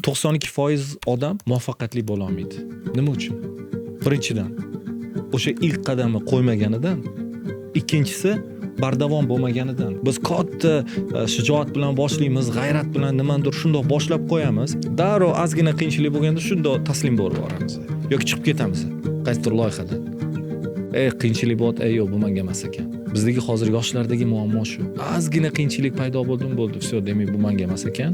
92% odam muvaffaqiyatli bo'la olmaydi. Nima uchun? Birinchidan, o'sha ilk qadamni qo'ymaganidan, ikkinchisi, bardavom bo'lmaganidan. Biz katta shijoat bilan boshlaymiz, g'ayrat bilan nimanidir shundoq boshlab qo'yamiz. Darrov ozgina qiyinchilik bo'lganda shundoq taslim bo'lib yuboramiz yoki chiqib ketamiz qaysidir loyihadan. Qiyinchilik bo'lyapti, yo'q, bu menga emas ekan. Bizdagi hozir yoshlardagi muammo shu. Ozgina qiyinchilik paydo bo'ldimi, bo'ldi, всё, demak, bu menga emas ekan.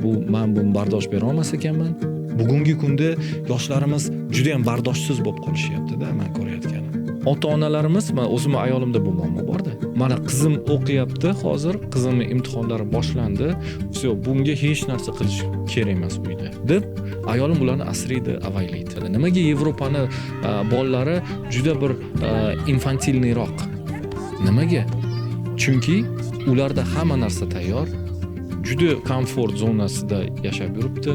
Bu men buni bardosh bera olmas ekanman. Bugungi kunda yoshlarimiz juda ham bardoshsiz bo'lib qolishyapti-da, men ko'rayotganim. Ota-onalarimiz, man o'zimni ayolimda bu muammo borda. Mana qizim o'qiyapti hozir, qizimning imtihonlari boshlandi. Всё, bunga hech narsa qilish kerak emas uyda, deb ayolim ularni asraydi, avaylaydi. Nimaga Yevropani bolalari juda bir инфантильный roq? Nimaga? Chunki ularda hamma narsa tayyor, juda komfort zonasida yashab yuribdi.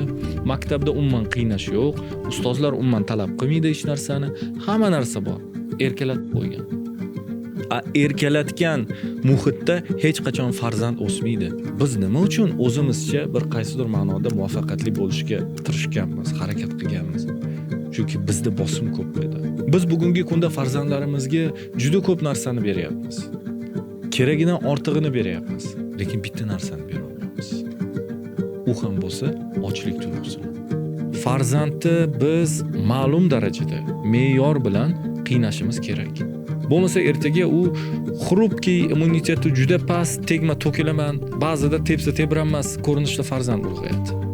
Maktabda umuman qiynash yo'q, ustozlar umuman talab qilmaydi hech narsani, hamma narsa bor. Erkalatib qo'ygan. A erkalatgan muhitda hech qachon farzand o'smaydi. Biz nima uchun o'zimizcha bir qaysidir ma'noda muvaffaqiyatli bo'lishga tirishganmiz, harakat qilganmiz? Chunki bizda bosim ko'p edi. Biz bugungi kunda farzandlarimizga juda ko'p narsani beryapmiz. Keragidan ortig'ini beryapmiz, lekin bitta narsani bera olmayapmiz. U ham bo'lsa ochlik tuyg'usini. Farzandni biz ma'lum darajada me'yor bilan qiynashimiz kerak. Bo'lmasa ertaga u хрупкий, immuniteti juda past, tegma to'kilaman, ba'zida tepsa tebranmas ko'rinishda farzand ulg'ayadi.